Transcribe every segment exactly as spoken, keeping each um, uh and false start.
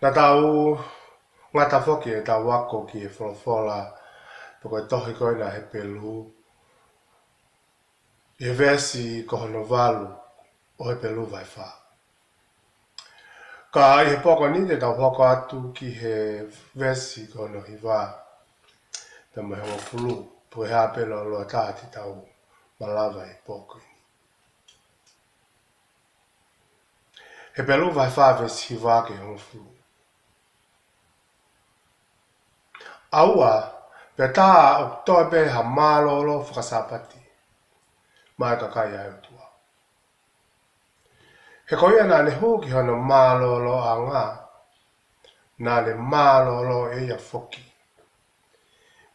Naʻa tau ngata foki ʻetau ako ki he folofola, pe ko e tohi ko ena ʻa Hepelū, ʻi he veesi ko hono valu ʻo Hepelū vahe fā. Ka ʻi he pō ko eni te tau hoko atu ki he veesi ko hono hiva, pea mo e hongofulu, pe ko e hā pē lōloa taha te tau malava ʻi he pō ko eni. Hepelū vahe fā veesi hiva ki he hongofulu. ʻAua, pea tā ʻoku toe pē ha mālōlō fakasāpati maʻa e kakai ʻa e ʻOtua. He ko ia naʻa ne hū ki hono mālōlōʻanga, naʻa ne mālōlō ʻe ia foki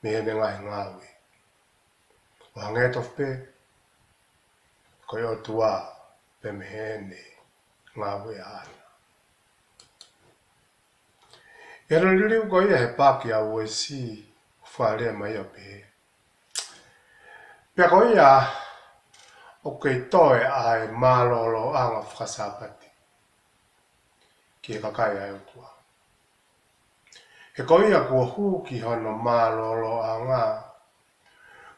mei heʻene ngaahi ngāue, ʻo hangē tofu pē ko e ʻOtua pē mei heʻene ngāue ʻaʻana. ʻI hono liliu ko ia he paaki ʻa Uesi, ʻoku fakalea mai ʻo pehē: Pea ko ia ʻoku kei toe ʻa e mālōlōʻanga fakasāpati ki he kakai ʻa e ʻOtua. He ko ia kuo hū ki hono mālōlōʻanga,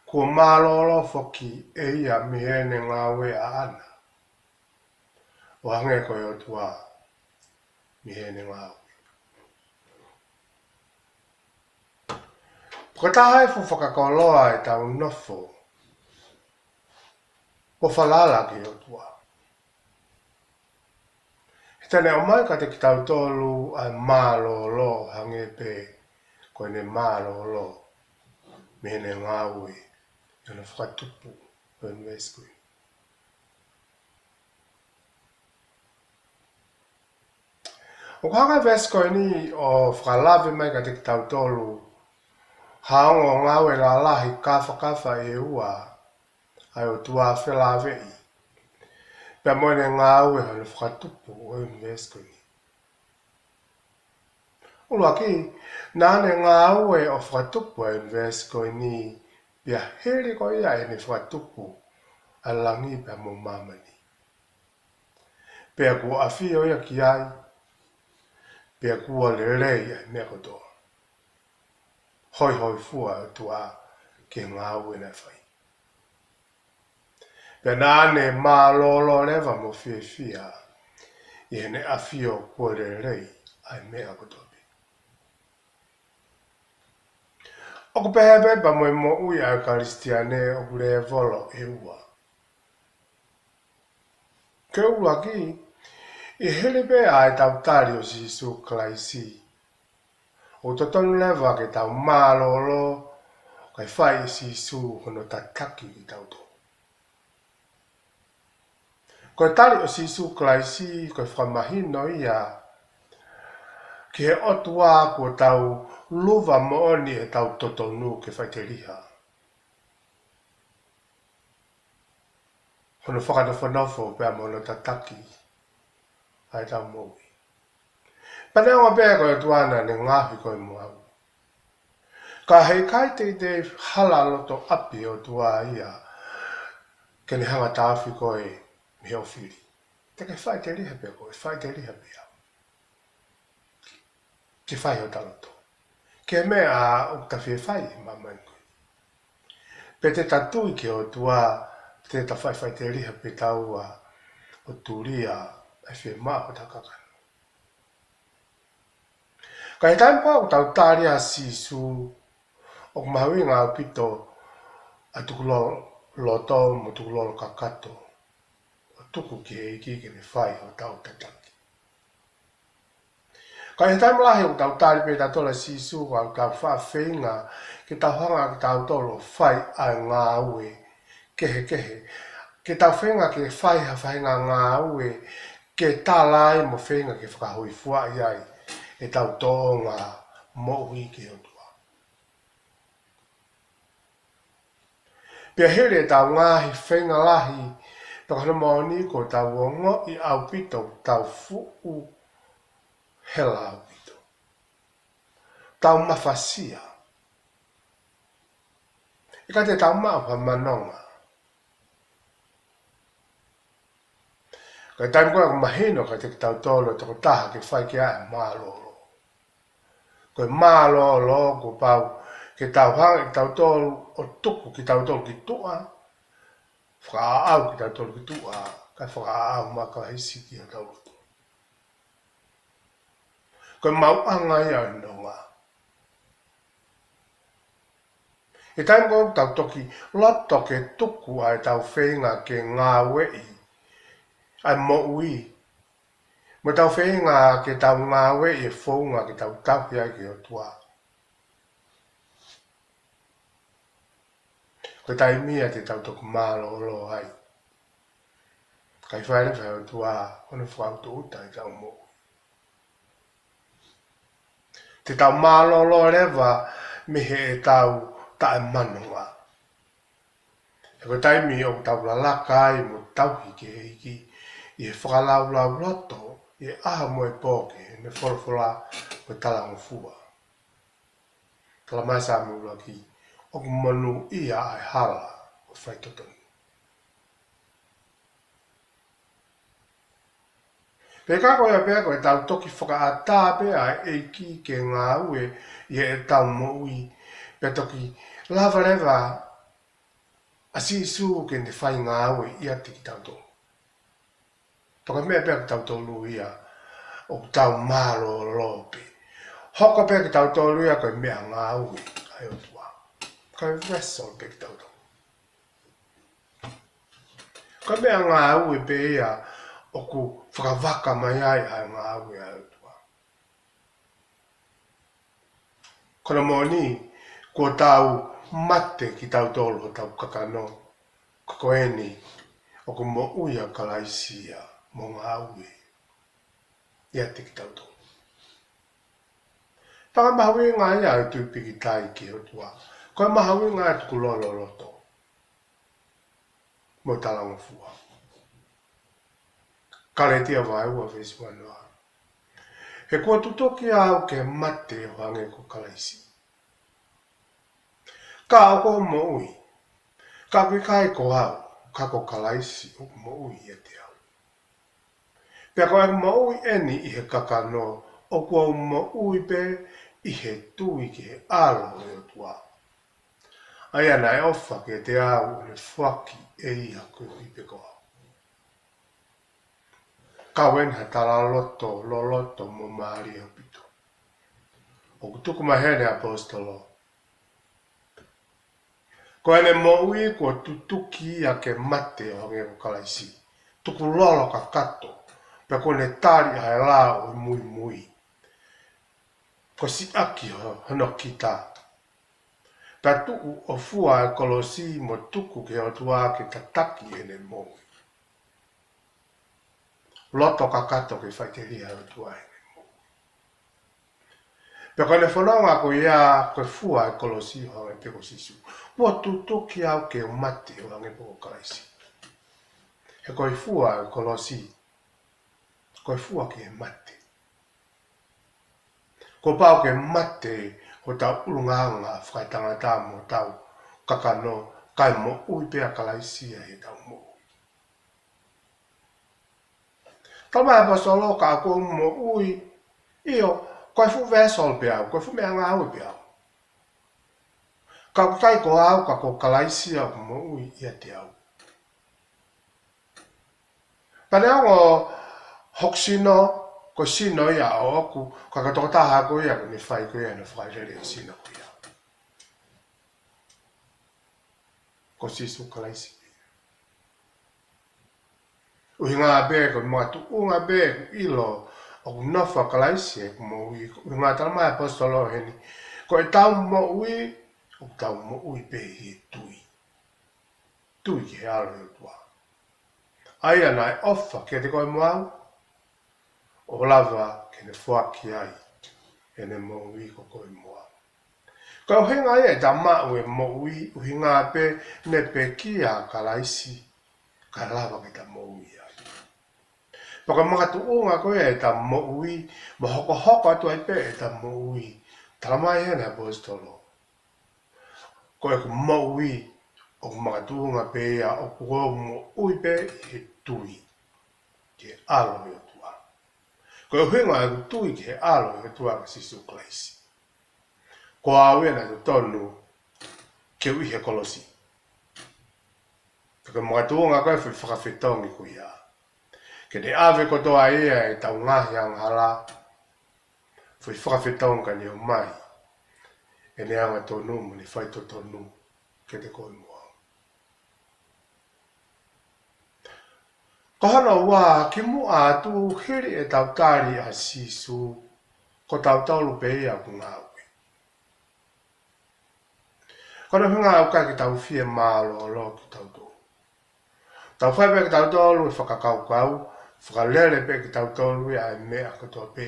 kuo mālōlō foki ʻe ia mei heʻene ngāue ʻaʻana, ʻo hangē ko e ʻOtua mei heʻene ngāue. Ko e taha e fuʻu fakakoloa ʻetau nofo, ko e falala ki he ʻOtua. He te ne ʻomai kiate kitautolu ʻa e mālōlō ʻo hangē pē ko ʻene mālōlō mei heʻene ngāue ʻi hono fakatupu ʻo e ʻunivēsi ko eni. ʻOku hanga ʻa e veesi ko eni ʻo fakalave mai kiate kitautolu ha ongo ngāue lalahi kāfakafa ʻe ua ʻa e ʻOtua felāveʻi pea mo ʻene ngāue hono fakatupu ʻo e ʻunivēsi ko eni. ʻUluaki, naʻa ne ngāue ʻo fakatupu ʻa e ʻunivēsi ko eni, pea hili ko ia ʻene fakatupu ʻa e langi pea mo māmani. Pea kuo ʻafio ia ki ai, pea kuo lelei ʻa e meʻa kotoa. Hoihoifua ʻa e ʻOtua ki he ngāue naʻe fai. Pea naʻa ne mālōlō leva mo fiefia ʻi heʻene ʻafio kuo lelei ʻa e meʻa kotoa pē. ʻOku pehē pē pea mo e moʻui ʻa e Kalisitiane ʻoku lēvolo ʻe ua. Ko e ʻuluaki, ʻi he hili pē ʻa ʻetau tali ʻo Sīsū Kalaisi, ʻoku totonu leva ke tau mālōlō, kae fai ʻe Sīsū hono tataki kitautolu. Ko e tali ʻo Sīsū Kalaisi, ko e fakamahino ia ki he ʻOtua kuo tau luva moʻoni ʻetau totonu ke faʻiteliha hono fakanofonofo pea mo hono tataki ʻa ʻetau moʻui. Pea neongo pē ko e ʻOtua naʻa ne ngaohi koe mo au, ka heʻikai teitei hala loto ʻapi ʻOtua ia ke ne hanga taʻofi koe mei hoʻo fili. Te ke faʻiteliha pē koe, faʻiteliha pē au. Ke fai hota loto ki he meʻa ʻoku ta fie fai ʻi māmani ko eni. Pe te ta tui ki he ʻOtua, te ta faʻifaʻiteliha pē taua ʻo tulia ʻa e fiemaʻu ʻo hota kakano. Ka ʻi he taimi ko ē ʻoku tau tali ai ʻa Sīsū, ʻoku mahuʻinga ʻaupito ʻa e tukulolo loto mo e tukulolo kakato ʻo tuku ki he ʻEiki ke ne fai hotau tataki. Ka ʻi he taimi lahi ʻoku tau tali pē tautolu ʻa Sīsū, ʻoku tau faʻa feinga ke tau hanga kitautolu ʻo fai ʻa e ngāue kehekehe. Ke tau feinga ke fai ha faʻahinga ngāue ke tala ai mo feinga ke fakahōifuaʻi ai ʻetau tōʻonga moʻui ki he ʻOtua. Pea hili ʻetau ngaahi feinga lahi, pea ko hono moʻoni ʻoku tau ongoʻi ʻaupito ʻoku tau fuʻu hela ʻaupito. Tau mafasia. ʻIkai te tau maʻu ha manonga. Ka ʻi he taimi ko ē ʻoku mahino kiate kitautolu ʻa e tokotaha ke fai ki ai ʻa e mālōlō, Ko e mālōlō kuo pau ke tau hanga ʻe kitautolu ʻo tuku kitautolu ki tuʻa, fakaʻaʻau kitautolu ki tuʻa, kae fakaʻaʻau mai ʻa Kalaisi ki hotau loto. Ko e maʻuʻanga ia ʻo e nonga. ʻI he taimi ko ē ʻoku tau toki loto ke tuku ʻa ʻetau feinga ke ngāueʻi ʻa e moʻui, mo ʻetau feinga ke tau ngāueʻi e founga ke tau tauhi ai ki he ʻOtua, ko e taimi ia te tau toki mālōlō ai. Kae fai leva ʻe he ʻOtua hono fakautuuta ʻetau moʻui. Te tau mālōlō leva mei heʻetau taʻemanonga. He ko e taimi ʻoku tau lalaka ai mo tauhi ki he ʻEiki ʻi he fakalaulauloto ʻi he ʻaho mo e pō ki heʻene folofola mo e talangofua. Talamai ʻe Saame ʻuluaki, ʻoku monūʻia ʻa e hala ʻo e faitotonu. Pea ka ko ia pē ko ʻetau toki fakaʻatā pē ʻa e ʻEiki ke ngāue ʻi heʻetau moʻui, pea toki lava leva ʻa Sīsū ke ne fai ngāue ʻiate kitautolu. Pea ko e meʻa pē ʻa kitautolu ia ʻoku tau mālōlō pē. Hoko pē kitautolu ia ko e meʻangāue ʻa e ʻOtua. Ko e vessel pē kitautolu. Ko e meʻangāue pē ia ʻoku fakavaka mai ai ʻa e ngāue ʻa e ʻOtua. Ko hono moʻoni, kuo tau mate kitautolu hotau kakano, ka ko eni ʻoku moʻui ʻa Kalaisi ia mo ngāue ʻiate kitautolu. Pea ko e mahuʻinga ia ʻo e tui pīkitai ki he ʻOtua, ko e mahuʻinga ʻo e tukulolo loto mo e talangofua. Kalētia vahe ua veesi ua noa. He kuo tutuki au ke mate ʻo hangē ko Kalaisi. Ka ʻoku ou moʻui, ka ʻoku ʻikai ko au, ka ko Kalaisi ʻoku moʻui ʻiate au. Pea ko e moʻui eni ʻi he kakano, ʻoku ou moʻui pē ʻi he tui ki he ʻAlo ʻo e ʻOtua, ʻa ia naʻe ʻofa kiate au ʻo ne foaki ʻe ia koeʻuhi pē ko au. Kau eni ha talaloto loloto mo mālie ʻaupito. ʻOku tuku mai heni ʻe he ʻaposetolo, ko ʻene moʻui kuo tutuki ia ke mate ʻo hangē ko Kalaisi. Tukulolo kakato, pea kuo ne tali ʻa e lao ʻo e muimui, kuo siʻaki ho-, hono kita, pea tuʻu ʻo fua e kolosi mo tuku ki he ʻOtua ke tataki ʻene moʻui. Loto kakato ke faʻiteliha ʻa e ʻOtua ʻi heʻene moʻui. Pea ko ʻene fononga ko ia ko e fua e kolosi ʻo hangē pē ko Sīsū. Kuo tutuki au ke u mate ʻo hangē pē ko Kalaisi. He ko e fua e kolosi, ko e fua ki he mate. Kuo pau ke mate hotau ʻulungaanga fakaetangata mo hotau kakano, kae moʻui pē ʻa Kalaisi ʻi heʻetau moʻui. Talamai ʻe he ʻaposetolo, ka ʻoku ou moʻui, ʻio, ko e fuʻu vessel pē au, ko e fuʻu meʻangāue pē au. Ka ʻoku ʻikai ko au, ka ko Kalaisi ia ʻoku moʻui ʻiate au. Pea neongo hoku sino, ko e sino ia ʻoʻoku, ka ko e tokotaha ko ia, kuo ne fai ko ia ʻene fakalele ʻo e sino ko ia, ko Sīsū Kalaisi. ʻUhinga pē ko e makatuʻunga pē ʻoku ʻilo ʻoku nofo ʻa Kalaisi ʻi heʻeku moʻui, ʻuhinga talamai ʻe he ʻaposetolo heni, ko ʻetau moʻui, ʻoku tau moʻui pē ʻi he tui. Tui ki he ʻAlo ʻo e ʻOtua, ʻa ia naʻe ʻofa kiate koe mo au, ʻo lava ke ne foaki ai ʻene moʻui ko koe mo au. Ko e ʻuhinga ia ʻeta maʻu e moʻui, ʻuhinga pē ne pekia ʻa Kalaisi, kae lava ke ta moʻui ai. Pea ko e makatuʻunga ko ia ʻeta moʻui, mo hokohoko atu ai pē ʻeta moʻui, talamai heni ʻe he ʻaposetolo, ko ʻeku moʻui, ʻoku makatuʻunga pē ia ʻoku ou moʻui pē ʻi he tui ki he ʻAlo ʻo e ʻOtua. Ko e ʻuhinga ʻeku tui ki he ʻAlo ʻo e ʻOtua ko Sīsū Kalaisi. Ko au ia naʻe totonu ke u ʻi he kolosi. Ka ko e makatuʻunga ko e foʻi fakafetongi ko ia, ke ne ʻave kotoa ia ʻetau ngaahi angahala, foʻi fakafetongi ka ne ʻomai ʻene angatonu mo ʻene faitotonu kiate koe mo au. Ko hono ua, kimuʻa atu hili ʻetau tali ʻa Sīsū, ko tautolu pē ia ʻoku ngāue. Ko hono ʻuhinga ʻoku ʻikai ke tau fie mālōlō kitautolu. Tau fai pē kitautolu e fakakaukau, fakalele pē kitautolu ia ʻa e meʻa kotoa pē.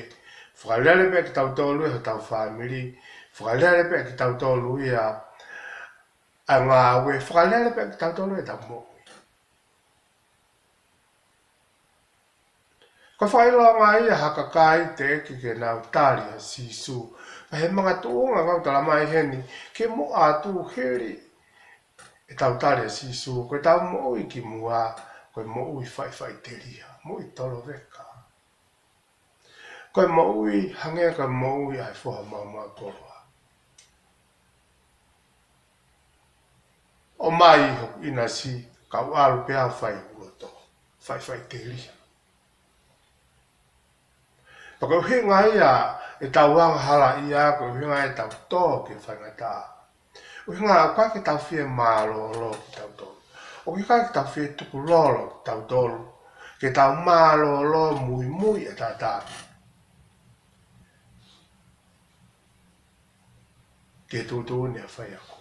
Fakalele pē kitautolu ia hotau fāmili. Fakalele pē kitautolu ia ʻa e ngāue. Fakalele pē kitautolu ʻetau moʻui. Ko e fakaʻilonga ia ha kakai teʻeki ke nau tali ʻa Sīsū. Ka he makatuʻunga ʻoku tala mai heni, kimuʻa atu hili ʻetau tali ʻa Sīsū, ko ʻetau moʻui kimuʻa, ko e moʻui faʻifaʻiteliha, moʻui toloveka. Ko e moʻui hangē ko e moʻui ʻa e foha maumau koloa. ʻOmai hoku ʻinasi, kau ʻalu pē au fai hoku loto, faʻifaʻiteliha. Pea ko e ʻuhinga ia ʻetau angahala ia, ko e ʻuhinga ia ʻetau tō ki he faingataʻa. ʻUhinga ʻoku ʻikai ke tau fie mālōlō kitautolu. ʻOku ʻikai ke tau fie tukulolo kitautolu, ke tau mālōlō muimui ʻataʻatā ki he tuʻutuʻuni ʻa e faiako.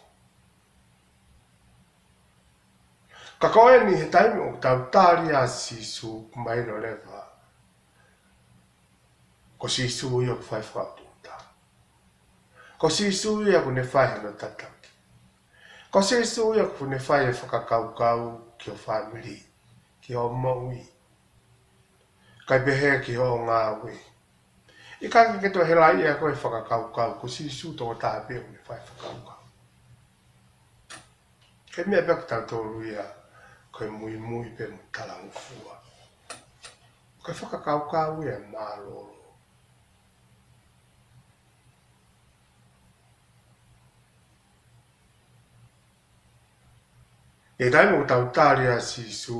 Ka ko eni he taimi ʻoku tau tali ʻa Sīsū, ʻoku mahino leva ko Sīsū ia ʻoku fai fakatūtā. Ko Sīsū ia ʻoku ne fai hono tataki. Ko Sīsū ia ʻoku ne fai e fakakaukau ki ho fāmili, ki hoʻo moʻui, kae pehē ki hoʻo ngāue. ʻIkai ke ke toe helaʻia koe he fakakaukau, ko Sīsū tokotaha pē ʻoku ne fai fakakaukau. Ko e meʻa pē ʻa kitautolu ia, ko e muimui pē mo talangofua. Ko e fakakaukau ia ʻe mālōlō. ʻI he taimi ʻoku tau tali ʻa Sīsū,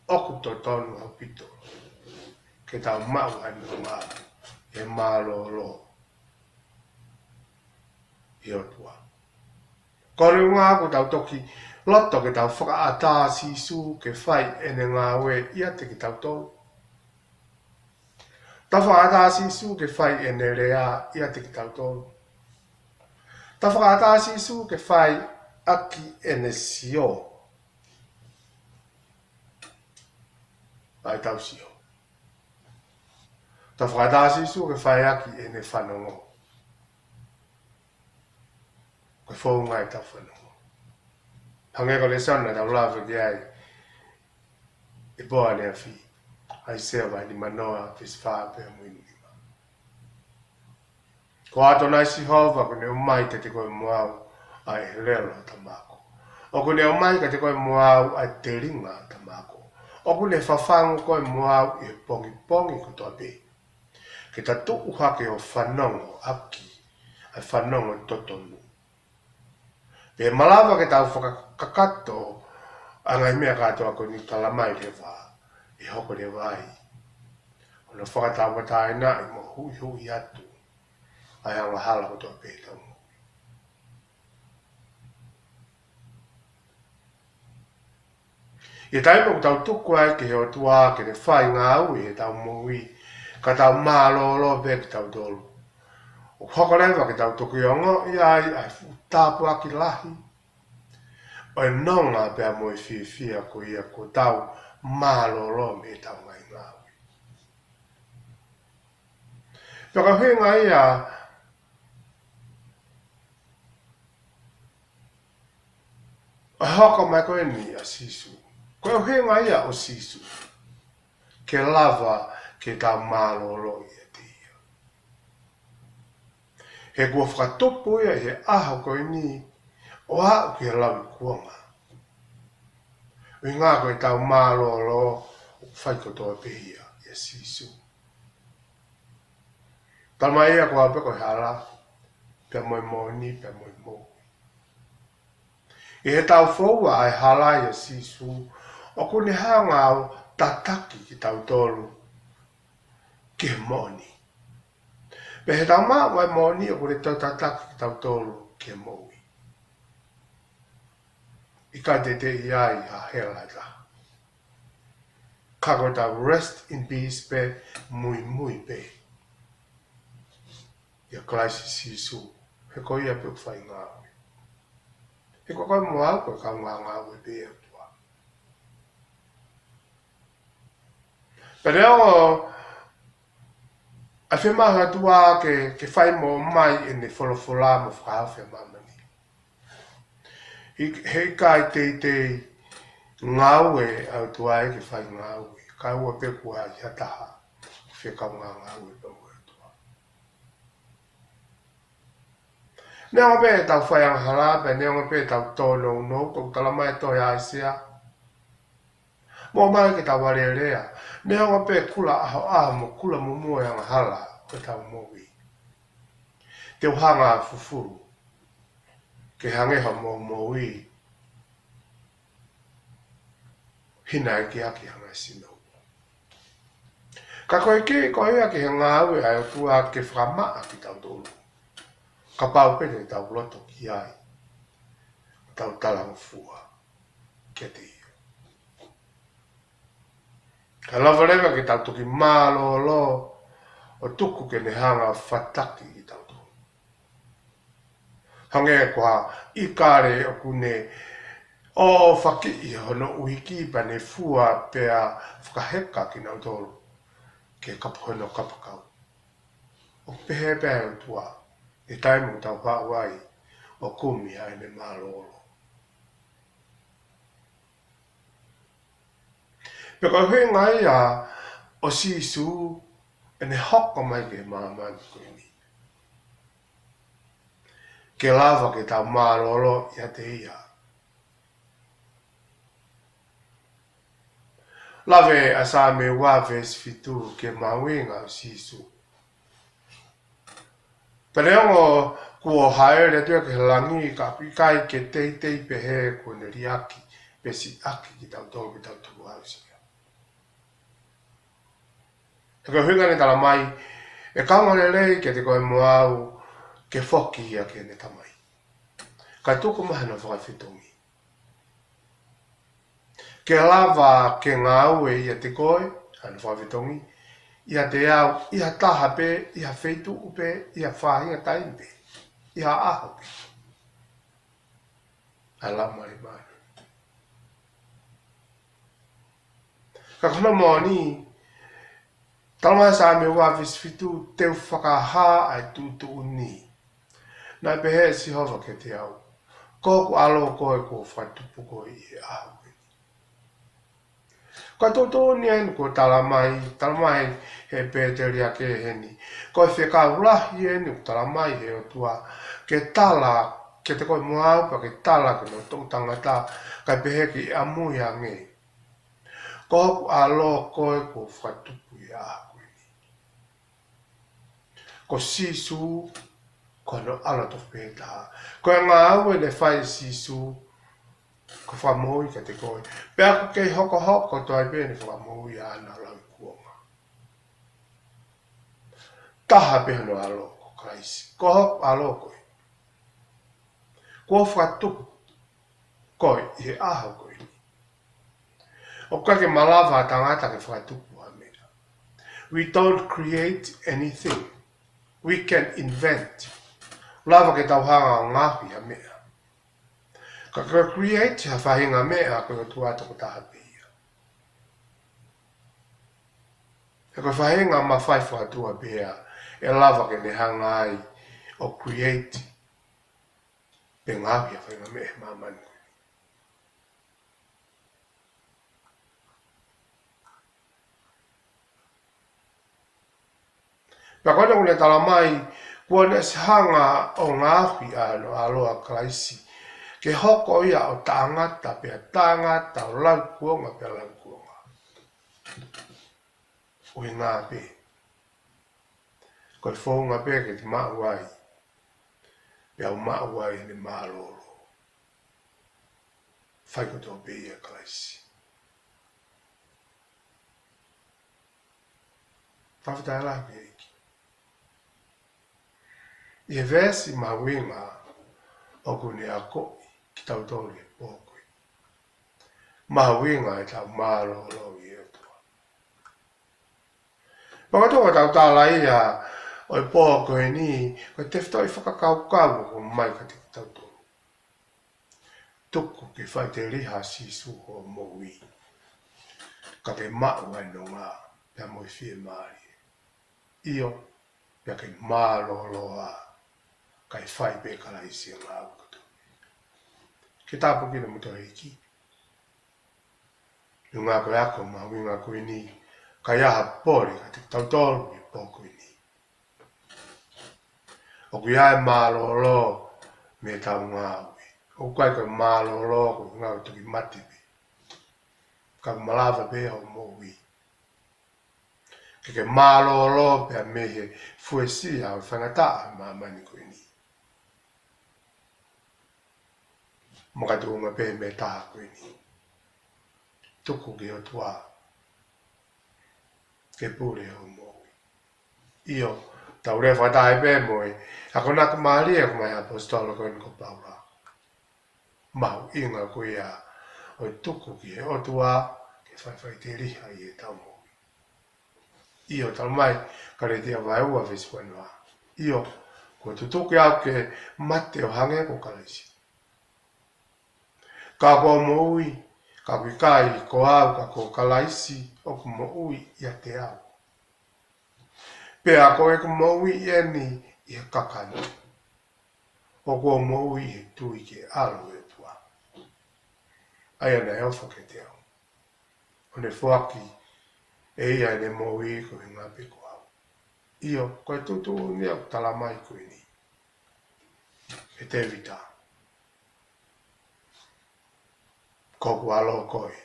ʻoku totonu ʻaupito ke tau maʻu ai mo maʻu e mālōlō ʻi he ʻOtua. Ko e ʻuhinga ʻoku tau toki loto ke tau fakaʻatā Sīsū ke fai ʻene ngāue ʻiate kitautolu. Tau fakaʻatā Sīsū ke fai ʻene lea ʻiate kitautolu. Tau fakaʻatā Sīsū ke fai ʻaki ʻene sio ʻa ʻetau sio. Tau fakaʻatā Sīsū ke fai ʻaki ʻene fanongo. Ko e founga ʻetau fanongo. Hangē ko e lēsoni naʻa tau lave ki ai ʻi he pō ʻaneafi, ʻAisea vahe nimanoa, veesi fā pea mo e nima. Ko au, ʻa Sihova, ʻoku ne ʻomai kiate koe mo au ʻa e ʻelelo ʻa Tamako. ʻOku ne ʻomai kiate koe mo au ʻa e telinga ʻa Tamako. ʻOku ne fafangu koe mo au ʻi he pongipongi kotoa pē, ke ta tuʻu hake ʻo fanongo ʻaki ʻa e fanongo totonu. Pea malava ke tau fakakakato ʻa e ngaahi meʻa kātoa ko eni, talamai leva ʻe hoko leva ai hono fakatauʻatāinaʻi mo huʻihuʻi atu ʻa e angahala kotoa pē ʻi heʻetau moʻui. ʻI he taimi ʻoku tau tuku ai ki he ʻOtua ke ne fai ngāue ʻi heʻetau moʻui, ka tau mālōlō pē kitautolu, ʻoku hoko leva ke tau toki ongoʻi ai ʻa e fuʻu tāpuaki lahi ʻo e nonga pea mo e fiefia ko ia kuo tau mālōlō mei heʻetau ngaahi ngāue. Pea ko e ʻuhinga ia ʻa e hoko mai ko eni ʻa Sīsū. Ko e ʻuhinga ia ʻo Sīsū, ke lava ke tau mālōlō ʻiate ia. He kuo fakatupu ia ʻi he ʻaho ko eni ʻo aʻu ki he lauikuonga. ʻUhinga ko ʻetau mālōlō ʻoku fai kotoa pē ia ʻia Sīsū. Talamai ia ko au pē ko e hala, pea mo e moʻoni, pea mo e moʻui. ʻI heʻetau foua ʻa e hala ʻia Sīsū, ʻoku ne hanga ʻo tataki kitautolu ki he moʻoni. Pea ʻi heʻetau maʻu ʻa e moʻoni, ʻoku ne toe tataki kitautolu ki he moʻui. ʻIkai teitei ʻi ai ha hela ʻe taha. Ka ko ʻetau rest in peace pē, muimui pē ʻia Kalaisi Sīsū, he ko ia pē ʻoku fai ngāue. He ko koe mo au ko e kaungā ngāue pē ʻa e ʻOtua. Pea neongo ʻa e fiemaʻu ʻa e ʻOtua ke, ke fai mo mai ʻene folofola mo fakahaofi ʻa māmani, ʻi-, heʻikai teitei ngāue ʻa e ʻOtua ia ke fai ngāue, kae ʻoua pē kuo ʻi ai ha taha ʻoku fie kaungā ngāue pea mo e ʻOtua. Neongo pē ʻetau fai angahala, pea neongo pē ʻetau tōnounou, ʻoku tala mai ʻe he tohi ʻa ʻAisea, mo mai ke tau alēlea. Neongo pē kula ʻahoʻaho mo kula mumū e angahala ʻo ʻetau moʻui, te u hanga ʻo fufulu ke hangē ha moʻumoʻui hina ʻekiʻaki hangē ha sino. Ka ko e kī ko ia ki he ngāue ʻa e ʻOtua ke fakamaʻa kitautolu, kapau pē te tau loto ki ai, tau talangofua kiate ia. Ka lava leva ke tau toki mālōlō ʻo tuku ke ne hanga ʻo fataki kitautolu. Hangē ko ha ʻīkale ʻoku ne ʻōfakiʻi hono ʻuhiki pea ne fua pea fakaheka kinautolu ki he kapa hono kapakau. ʻOku pehē pē ʻa e ʻOtua, ʻi he taimi ʻoku tau haʻu ai ʻo kumi ʻa ʻene mālōlō. Pea ko e ʻuhinga ia ʻo Sīsū ʻene hoko mai ki he māmani ko eni, ke lava ke tau mālōlō ʻiate ia. Lave ʻa Saame ua veesi fitu ki he mahuʻinga ʻo Sīsū. Pea neongo kuo hāʻele atu ia ki he langi, ka ʻoku ʻikai ke teitei pehē kuo ne liʻaki pe siʻaki kitautolu ke tau tukuhausia. He ko e ʻuhinga ʻene tala mai, ʻe kaunga lelei kiate koe mo au ke foki ia ki heʻene Tamai, kae tuku mai hano fakafetongi, ke lava ke ngāue ʻiate koe, hano fakafetongi, ʻiate au, ʻi ha taha pē, ʻi ha feituʻu pē, ʻi ha faʻahinga taimi pē, ʻi ha ʻaho pē. ʻA e Laumālie Māʻoniʻoni. Ka ko hono moʻoni, tala mai Saame ua veesi fitu, te u fakahā ʻa e tuʻutuʻuni. Naʻe pehē ʻe Sihova kiate au, ko hoku ʻAlo koe, kuo u fakatupu koe ʻi he ʻaho ko eni. Ko e tuʻutuʻuni eni kuo tala mai, tala mai ʻe he pēteliake heni. Ko e fekau lahi eni kuo tala mai ʻe he ʻOtua ke tala kiate koe mo au, pea ke tala ki he toʻutangata, kae pehē ki ʻamui ange. Ko hoku ʻAlo koe, kuo u fakatupu ʻi he ʻaho ko eni. Ko Sīsū, ko hono ʻAlo tofu pē taha. Ko e ngāue naʻe fai ʻe Sīsū, ko e fakamoʻui kiate koe. Pea ʻoku kei hokohoko kotoa pē ʻene fakamoʻui ʻa hono lau kuonga. Taha pē hono ʻAlo ko Kalaisi. Ko hoku ʻAlo koe, kuo u fakatupu koe ʻi he ʻaho ko eni. ʻOku ʻikai ke malava ʻa e tangata ke fakatupu ha meʻa. We don't create anything. We can invent. Lava ke tau hanga ʻo ngaohi ha meʻa. Ka ko e create ha faʻahinga meʻa, ko e ʻOtua tokotaha pē ia. He ko e faʻahinga mafai fakaʻotua pē ia ʻe lava ke ne hanga ai ʻo create pe ngaohi ha faʻahinga meʻa he māmani. Pea ko ena ʻoku ne tala mai, kuo ne ʻosi hanga ʻo ngaohi ʻa hono ʻAlo ʻa Kalaisi ke hoko ia ʻo taʻengata pea taʻengata, ʻo lau kuonga pea lau kuonga. ʻUhinga pē, ko e founga pē ke te maʻu ai Pea u maʻu ai ʻene mālōlō. Fai kotoa pē ʻia Kalaisi. Fakafetaʻi lahi ki he ʻEiki. ʻI he veesi mahuʻinga ʻoku ne akoʻi kitautolu he pō ko eni. Mahuʻinga ʻetau mālōlō ʻi he ʻOtua. Pea ko e tau tala ia ʻo e pō ko eni, ko e tefitoʻi fakakaukau ʻoku ʻomai kiate kitautolu. Tuku ke faʻiteliha ʻa Sīsū hoʻo moʻui. Ka ke maʻu ʻa e nonga, pea mo e fiemālie. ʻIo, pea ke mālōlō ā, kae fai pē ʻe Kalaisi ʻa e ngāue kotoa. Ke tāpuekina kimoutolu ʻe he ʻEiki. ʻUhinga ko e ako mahuʻinga ko eni, ka ʻi ai ha pole kiate kitautolu he pō ko eni. ʻOku ʻi ai e mālōlō mei heʻetau ngāue. ʻOku ʻikai ko e mālōlō ko e ʻuhinga ko e toki mate pē. Ka ʻoku malava pē hoʻo moʻui. Ke ke mālōlō pea mei he fuesia ʻo e faingataʻa ʻo e māmani ko eni. Makatuʻunga pē mei he taha ko eni. Tuku ki he ʻOtua ke pule hoʻo moʻui. ʻIo, tau lea fakataha pē mo e akonaki mālie ʻoku ʻomai ʻe he ʻaposetolo ko eni ko Paula. Mahuʻinga ko ia ʻo e tuku ki he ʻOtua ke fai faʻiteliha ʻi heʻetau moʻui. ʻIo, talamai, Kalētia vahe ua veesi fā noa. ʻIo, kuo tutuki au ke mate ʻo hangē ko Kalaisi. Ka ko hoʻo moʻui, ka ʻoku ʻikai ko au ka ko Kalaisi ʻoku moʻui ʻiate au. Pea ko ʻeku moʻui eni ʻi he kakano. ʻOku ou moʻui ʻi he tui ki he ʻAlo ʻo e ʻOtua. ʻA ia naʻe ʻofa kiate au. ʻO ne foaki ʻe ia ʻene moʻui ko e ʻuhinga pē ko au. ʻIo, ko e tuʻutuʻuni ʻoku talamai ko eni ʻe Tēvita. Ko hoku ʻAlo koe,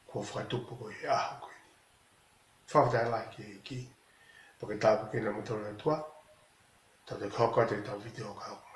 kuo u fakatupu koe he ʻaho ko eni. Fakafetaʻi lahi ki he ʻEiki. Pea ke tāpuekina kimoutolu ʻe he ʻOtua. Tau toki hoko atu ʻetau vitiō ka hoko.